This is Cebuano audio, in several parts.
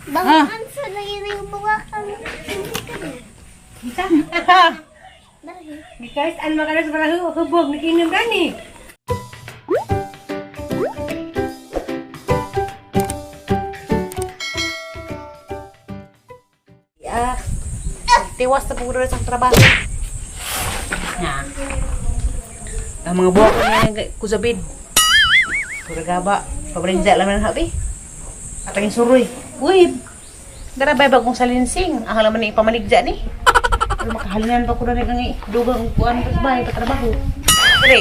Bangan sa nagining buka kang Kita. Ha. Guys, ano makalas para hubog nakinom gani. Ah, tiwas na puro sa trabaho. Na. Ang mga buwak na kusabid. Pura gaba. Pabalingza lang ng habi. At ang suroy. Uy, dara bay bagong salinsing. Ang halaman ni ipamaligja ni. Pero makahalinan pa ko na nang dugang kuan pas bahay patrabaho. Dre.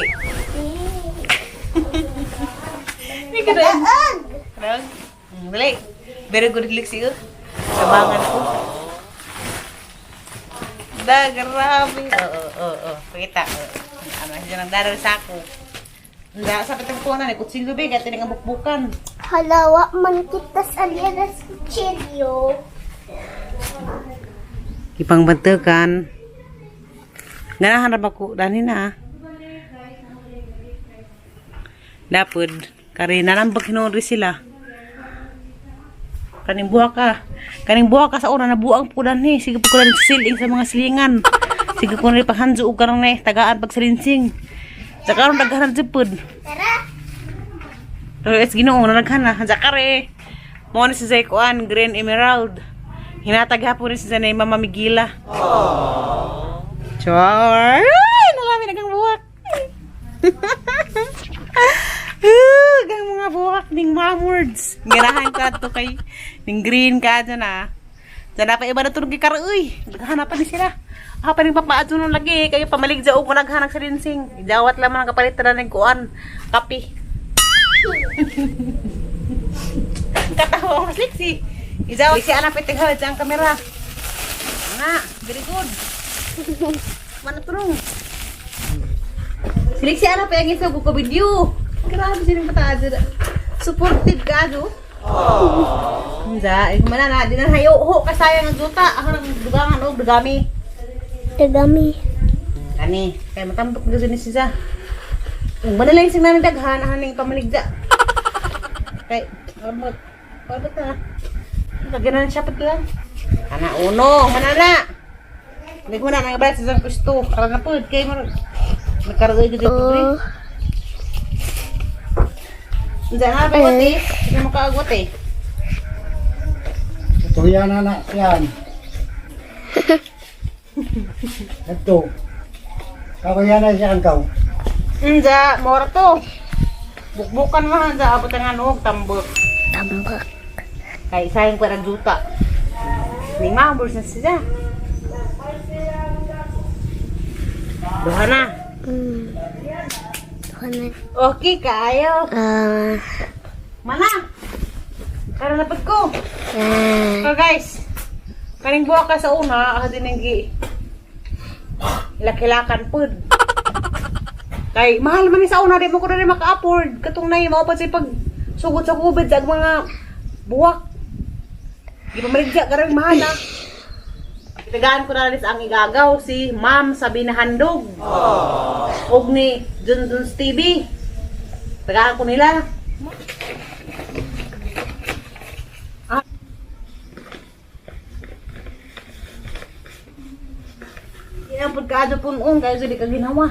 Ni ka na. Rag. Dali. Very good liksi. Sabangan ko. Da, grabe. Oo, oo, oo. Pakita. Oo. Ano, siya nang daral sa ako. Hindi, sa pitang ko na, kutsilyo ba, gati nga bukbukan. Halawa man kita sa liras kutsilyo. Ipang bantukan. Ganahan ra ba ko dani na. Dapod kare narambag hinuon sila. Kaning buha ka. Kaning buha ka sa una nabuang po danhi. Sige po ko lang siling sa mga silingan. Sige ko na panghanjo og karon eh tagaan pag silinsing. Sa karon daghan jud. Tara! Pero es Ginoo na naghan na. Sa kare. Mo ni si Zay kuan Green Emerald. Hinatag hapon ni si Zay na Mama Migila. Char! Ay, nalami nagang buwak. Gang mga buwak ning mamords. Ganahan ka to kay ning green ka dyan ah. Diyan na pa iba na tulog kay uy. Naghahanap pa ni sila. Ah, pa rin papaadto nung lagi. Kayo pamalig dyan ko naghanap sa rinsing. Idawat lamang ang kapalit na ng kuan. Kape. Katawa ko mas liksi. Idawat si anak pitig ha, ang kamera. Nga, very good. Mana tulong? Siliksi anak pa yung isa ko video. Grabe silang pataas. Supportive ka, do? Unsa, ay kumana na, di na hayo ho kasayang ang duta. Ako nang dugangan og dugami. Tagami. Kani, kay matambok na ni siya. Ug manalay sing nanay daghan aning pamaligda. Kay mo pa ta. Kaganan siya pat lang. Ana uno, manana. Hindi ko na nang ibarat sa isang pwesto. Karon na pud kay mo nagkaroon gud dito pre. Oh. Unsa na ba eh? Hindi mo kaagwat eh. Tuya na na yan. Ito. Kaya na siya ang kaw. Unsa, mora to. Bukbukan mo unsa abot ang ano, tambok. Tambak. Kay sayang pa ng juta. Ning mamburs na siya. Duha na. Ano? Okay, kaayo. Ah. Mana. Karon na pud ko. Ah. So guys, kaning buha ka sa una, ako din ang gi ilakilakan pud. Kay mahal man ni sa una, di mo ko na rin maka-afford. Katong nay mao pa sa pag sugod sa COVID sa mga buwak. Di pa maligya karon mahal na. Itagaan ko na rin sa ang igagaw si Ma'am Sabina Handog. Og ni Junjun's TV. Tagaan ko nila. Yan po kaado po noon, kayo sa di ka ginawa.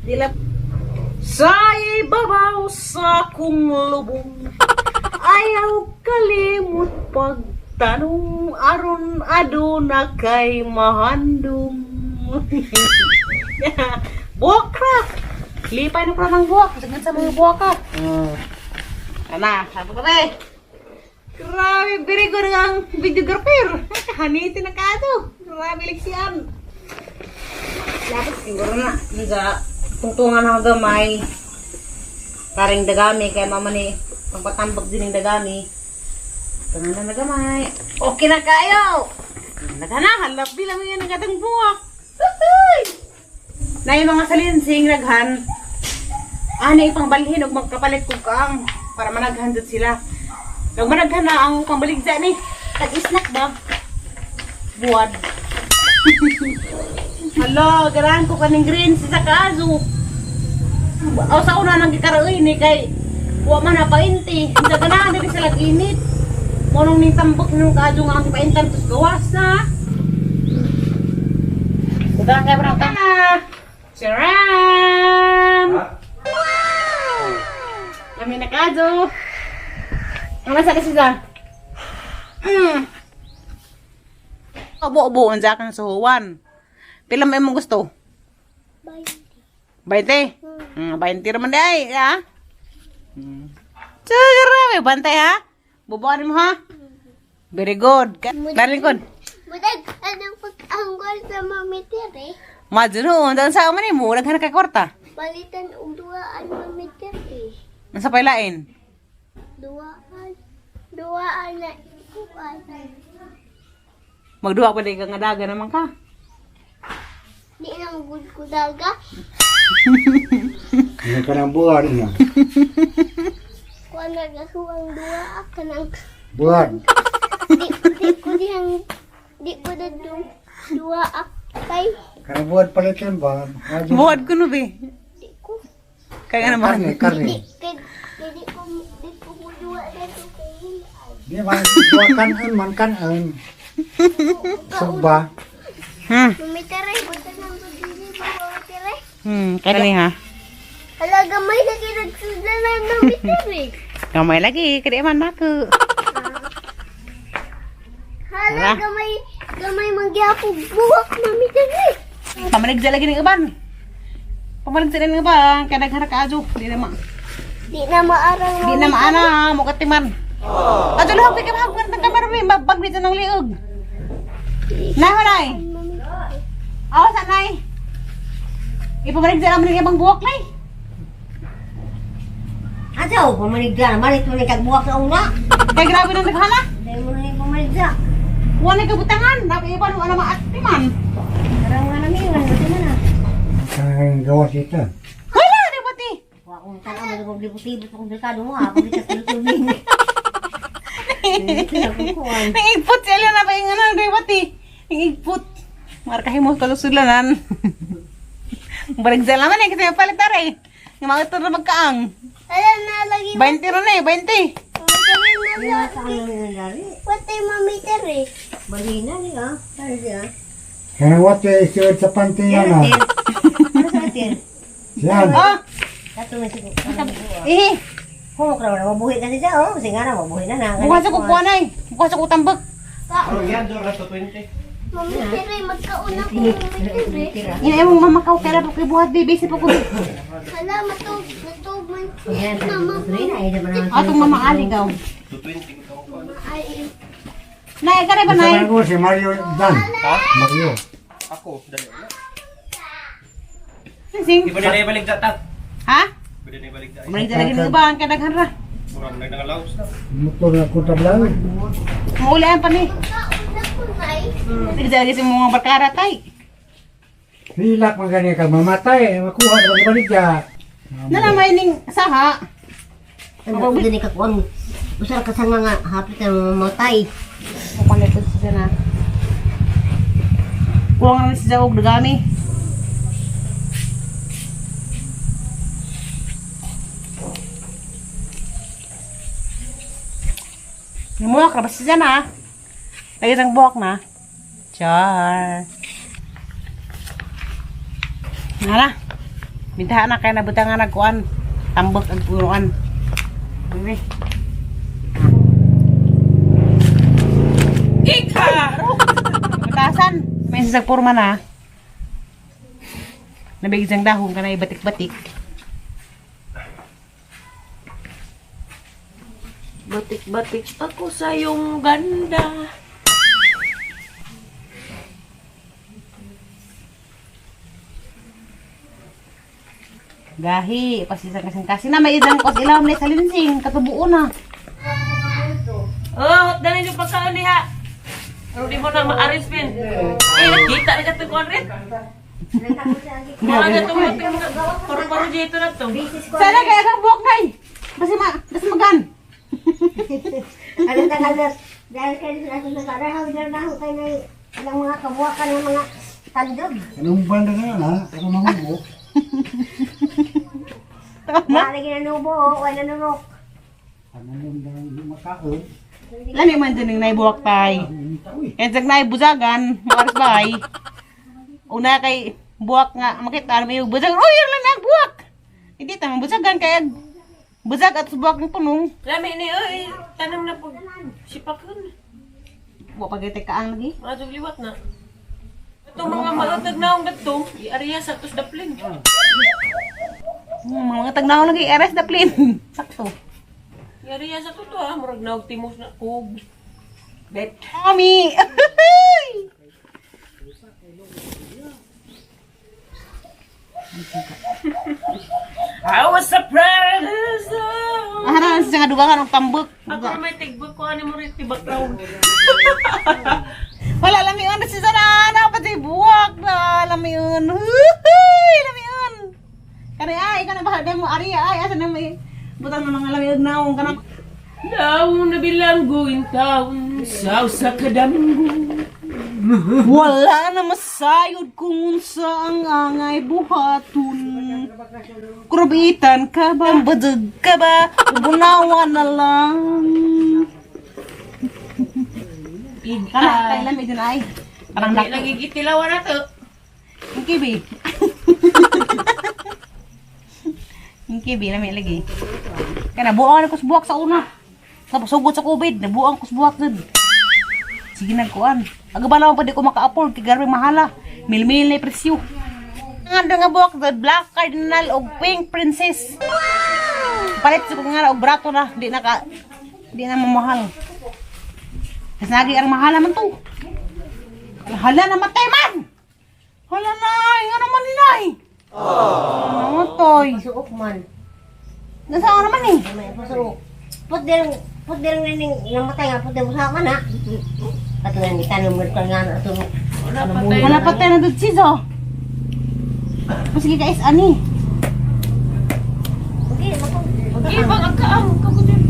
Dila. Sa ibabaw sa kong lubong, ayaw kalimot pagtanong aron aduna kay mahandom. Buwak ra! Lipay na pala ng buwak. Sagad sa mga buwak ka. Ana, sabi ko na eh. Grabe, very good ang videographer. Hanitin na kado. Grabe, leksiyan. Dapat siguro na. Nga, tungtungan ako gamay. Paring dagami, kaya mama ni, pagpatambak din yung dagami. Tungtungan na gamay. Okay na kayo! Naghana, halap bilang yan ang katang buwak. Huhuy! Na yung mga salinsing, naghan. Ano ipang balhin og magkapalit kog kaang para managhan jud sila. Kag managhan na ang pambaligya ni. Tag-snack ba? Buwad. Hala, garahan ko kaning green sa kaso. O sa una nang gikaroy ni kay wa man na painti. Hindi ganahan diri sa init. Mo nung ning tambok nung kaadyo nga ang paintan tos gawas na. Udah kay brata na. Charan! Kami na kaadyo. Ang nasa kasi sa? Obo-obo ang sa kang suhuwan. Pila may imong gusto? Bye. 20? 20 naman di ay, ha? Grabe, bantay ha? Bubuan mo ha? Very good. Darling kon. Budag, anong pag-anggol sa Mami Tere? Madyo dahil sa man mo, daghan ka kwarta. Palitan og duaan Mami Tere. Nasa pailain. Duaan. Duaan na ikuan. Magduha pa di ka nga daga naman ka. Di nang gud ko daga. Ano ka ng buwan na? Kuan na ako ang duwa kanang Buwan. di di ko dihang di ko na duwa kay Kanang buwan palitan ba? Madyo. Buhat ko no be. di ko Kaya nga Karne, naman. karne. di kay kay di ko mo duwa na to kay Di ba? Buwan kanon man kanon. Sugba. Mami Tere, buta nang pagdili ba Mami Tere? Kaya ni ha. Hala gamay na kinagsudlan na Mami Tere. Gamay lagi, kaya man nako. Hala gamay gamay mangyapog buwak Mami Tere. Pamaligsa lagi ng uban. Pamaligsa ng uban, kaya daghan ka adyo. Di na ma. Di na maarang Di na maana, mo katiman. Adyo lahog kay kabahag ng kamera mi, mabag dito ng liog. Nay, horay. Mami Tere. Awa sa nay. Ipamaligsa naman ng ibang buwak nay. Ato, pumanigla naman. Ito na kagbuwak sa una. Kay grabe nang naghana. Dahil mo na yung pumanigla. Wala ka butangan, dapat iban wala maatiman. Karang nga namin, wala ba man ah. Kanang gawas ito. Wala di pati. Wa akong tanaw, malibog-libot akong delikado mo ha. Pag itas tulubing. Nangigput sila na pa inganan di pati. Nangigput. Markahin mo kalusulanan. Baligsa naman eh kasi palit are. Nga mga ito na magkaang. Hala na lagi 20 ron eh, 20. Mami Tere na Sa ano yung nangyari? Patay Mami Tere. Balina niya. Ano siya? Kanang wate isuot sa panty yan ah. Ano sa atin? Yan. Oh, Kato may sigo. eh. Humok na wala, mabuhi na siya oh. Sige nga na, mabuhi na na. Bukas ako kuha na eh. Bukas ako tambak. Mami Tere, magkauna ko Mami Tere. Ina imong mamakaw kaya pa kay buhat baby sa ko. Hala, matug, matug man Yan, si mama. tuloy na. Eh, naman ang- Atong mama aligaw. Ay, Nay, kare ba nay? Sa ko si Mario Dan. Mario. Ako, dali na. Sing. Di ba na ibalik data? Ha? Pwede na ibalik data. Balik lagi ng uban kay daghan ra. Murang nagdangalaos na. Motor na ko tablan. Muulaan pa ni. magkauna ko nay. Balik lagi sa mga barkada tay. Hilak man gani ka mamatay, makuha na balik ya. Na na may ning saha. Ano, pwede ni kakuan. Usar ka sa nga nga, hapit na mamatay. Kukuha ito siya na. Kuha nga siya og dagami. Nimuwak na ba siya na? Lagi ng buwak na. Char. Nara. Mintahan na kaya nabutangan nagkuan. Tambok ang puruan. Bebe. Ika! Batasan. May sasag purma na. Nabigyan dahon ka na ibatik-batik. Batik-batik ako sa iyong ganda. Gahi, pasisang kasing kasi na may idang kos ilaw na sa linsing, katubuo na. Oh, dali yung pagkaon diha. Pero di mo na ma-arrange pin. Eh, nakita na katong kuwan rin. Mga na itong paru-paru dito na to. Sana kaya kang buwak na eh. Basta ma, basta magan. Ano tagal dahil kayo sa ating nagkarahaw, dahil kayo na ilang mga kabuwakan ng mga tandog. Anong banda na ha? Ako mangubo. Wala lagi nanubo, wala nanurok. Ano yung makaon? Lami man dyan yung naibuwak tay. Kaya sa naibuzagan, mawaras bay. Una kay buwak nga, makita may buzag. Uy, yun lang ang buwak! Hindi tama buzagan kaya buzag at buwak ng punong. Lami ni oy, tanong na pag sipakon. Buwak pag kaang lagi. Mga liwat na. Itong mga mautag na akong dadto, iariya sa tos daplin. Mga tagnaw lagi, ares na plane. Sakto. Iariya sa to to ah, murag naog timos na kog. Bet. Mami! I was surprised. Ahara sa nga dugangan og tambok. Ako na may tigbag ko ani mo rin tibak raw. Wala lami on si Zara, dapat si buwak na lami on. Huhuy, lami on. Kani ay kana ba mo ari ay asa na may butang ng mga lami og naong kana. Now nabilanggo in town, sa sa kadamgo. Wala na masayod kung unsa ang angay buhaton. Kurbitan ka ba? Badag ka ba? Bunawa na lang. Kana, kay lami dun ay. Parang Lagi dako. nagigitilawan na to. Ang kibi. Ang kibi, lami lagi. Kaya nabuang ko sa buwak sa una. Tapos sugod sa COVID, nabuang ko sa buwak dun. Sige nagkuan. Aga ba naman pa di ko maka-afford kay garbi mahala. Mil-mil na yung presyo. Ang nga buwak dun, Black Cardinal o Pink Princess. Palit sa nga og brato na, di na ka di na mamahal. Kasi nagi ang mahala man to. Hala na matay man! Hala na, ano man nilay? Ano toy? Pasuok man. Nasa naman eh. May pasuok. Put din ning namatay nga put din sa man ha. Ato na ni tanong mo ka nga na ato. Wala patay. Wala pa tayo na doon siso. Sige guys, ani. Okay, mako. Ibang ang kaang kagutin.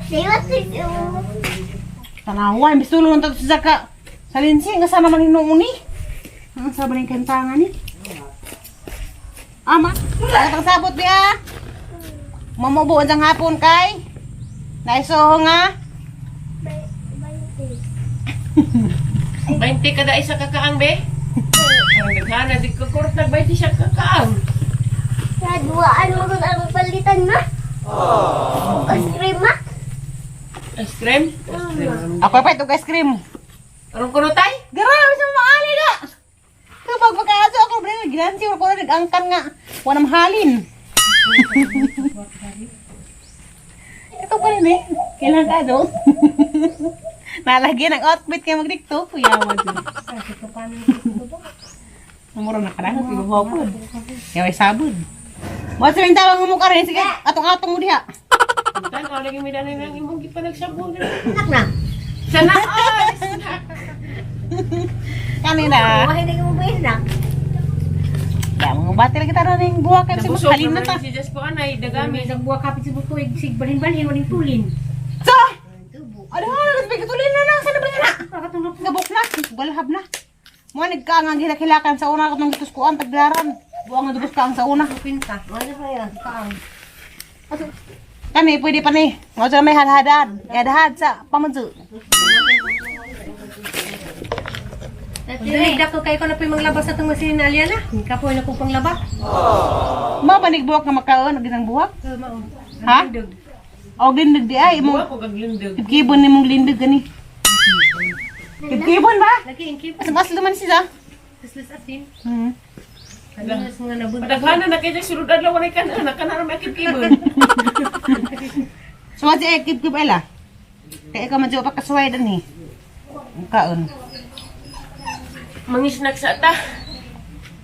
Liwat ito. Tanawa, imbis tulong ng sa ka. Sa linsi, nga sana man hinuon ni. Ang sabi ng kantangan ni. Ama, wala kang sabot biya. Mamubo ang hapon kay. Naisoho nga. 20 kada isa ka kaang be. Ang naghana di ko kurt nag 20 siya ka kaang. Sa duwaan mo kung ang palitan ma. Ice cream ma. Ice cream? Ako pa ito ice cream. Aron kuno tay? Grabe sa maali na. Kapag pagkaaso ako, bre, ginansi ko na nag-angkan nga. Wala mahalin. Ito pa rin eh. Kailan ka do? Nalagyan ang outfit kaya magdikto. Kuya mo dun. Mura na karang. Ibabaw po. Kaya may sabod. What's rin tawang mo ka rin? Sige, atong-atong mo diha. Tan ka lagi may danay nang imong gipanagsabong. Anak na. Sana all. Snack. Kanina. Wala hindi mo ba na. Kaya mga bati lang kita na rin buwak. Kasi mas Nabusog halin na na ta. si Jaspo anay dagami. Buwa kapit sa buko sig balhin-balhin waling tulin. So! Ano nga, nagpigtulin na na. Sana ba na? Gabok na. Galhab na. Mo nagka nga gilakilakan sa una katong gituskuan taglaran. Buang nga dubos ka ang sa una. Pinta. Ano pa yan? Kaang. Kani pwede pa ni. Mo sa may hadhadad. Hadhad sa pamadzu. Dili dako kay ko na po yung manglaba sa itong masin na Aliana. Kapoy na ko panglaba. Mo ba nigbuwak nga makaon og gisang buwak? Ha? O gindig di ay mo Buwa ko gaglindog. kibkibon ni mong lindog gani. Kibkibon ba? Lagi ang kip. Asa mas luman siya? Tuslos asin. Ano sa mga nabunta. Padaghana na kay sulod adlaw walay kana na kana ra may kibkibon. So si ay kibkib ay la. Kaya ikaw madyo pa kasuway dan eh. Kaon. Mangisnak sa ta.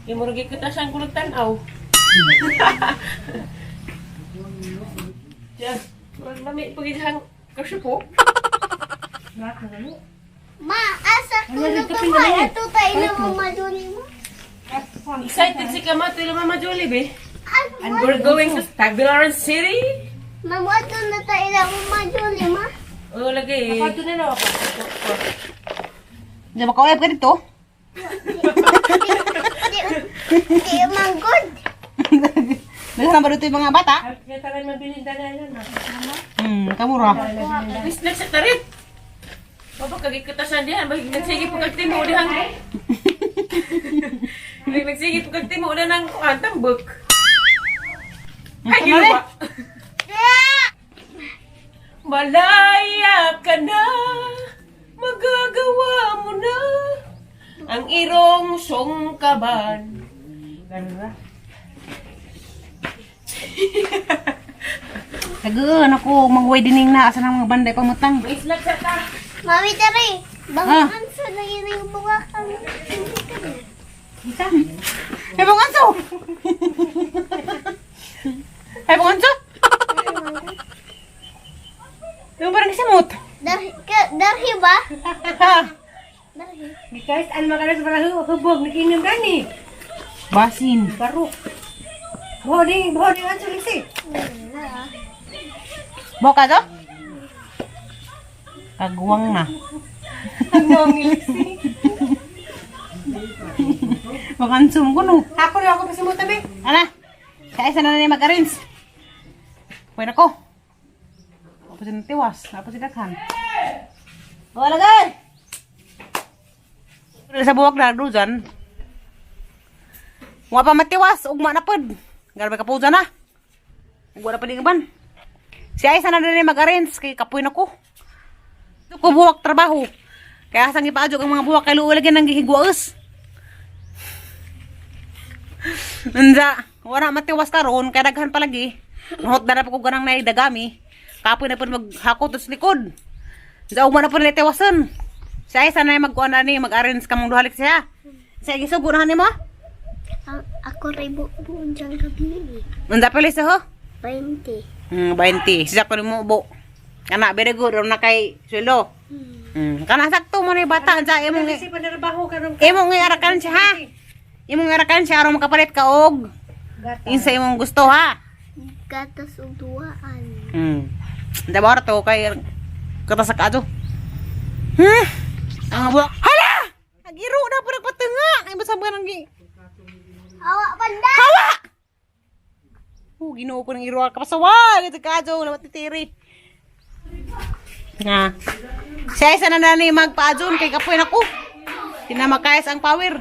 Imo ra gyud kutasan ko tan-aw. Diyan, murag lami pag isang kasupo. Ma, asa ko na to ma. Ato tayo na mama Johnny ma. Excited si Kamato ila Mama Jolie be. As- And we're going to Tagbilaran City. Mama, ato na tayo na mama Johnny ma. Oh, lagi. Pato na raw ako. Diyan makauyab ka dito? Di, di manggod. Daghan ba dito yung mga bata? Kaya tayo mabilin dala na. Kamura. Miss na sa tarit. Baba kagikatasan dihan, bahig nagsige po kag timo dihang. Bahig nagsige po kag timo na ng kuan tambok. Ay, giluwa. Malaya ka na, magagawa mo na ang irong sungkaban. Tagaan ako, magway dining na asa ng mga banday pamutang. Maislag sa ta. Mami, tari. Ah. Bangan sa na yun yung buka kang hindi ka na. Hey, bunganso! Hey, bunganso! Yung parang simot. Darhi, ka, darhi ba? Ha? Darhi. Guys, ano makalas para hubog nakinom gani. Basin. Barok. Boarding, boarding ang suliksi. Boka to? Kagwang na. Ang iliksi. Makanso mo kuno. Ako na ako pasimutan be. Ana, kaya isa na na mag-arrange. Pwede ko. Ako si tiwas, ako si daghan. Wala lagay! Sa buwak na duzan. Wa pa matiwas, ugma na pod. Garbe ka po dyan na. Ugma na pa din ban. Si Aisa na na mag-arrange kay kapoy na ko. Ko buwak trabaho. Kaya sang ipaadyo ang mga buwak kay luo lagi nang gihigwaos. Unsa, wala matiwas karon kay daghan palagi. Nuhot na na po ko ganang naidagami. Kapoy na po maghakot sa likod. Unsa ugma na po nila tiwasan. Siya ay sanay magkuan na ni mag-arrange ka mong duhalik siya. Siya gisugo na nimo. Ang, ako rin buong diyang gabi. Unsa pala sa ho? 20. 20. Siya ko nimo ubo. Kana very good ron na kay sweldo. Kana sakto mo ni bata unsa imong Kasi panarbaho karon imong iarakan siya ha. Imong iarakan siya aron makapalit ka og gata. insa imong gusto ha. Gatas ug duwaan. Dabar to kay katasak ato. Ang buwak. Hala! Nagiro na po nagpatunga. Ay basta ba nang gi. Hawa panda! Hawa! Oh, Ginoo ko ng iro kapasawa. Ito ka ato wala matitiri. Nga. Siya isa na nani magpaadyon kay kapoy nako. Tinamakayas ang power.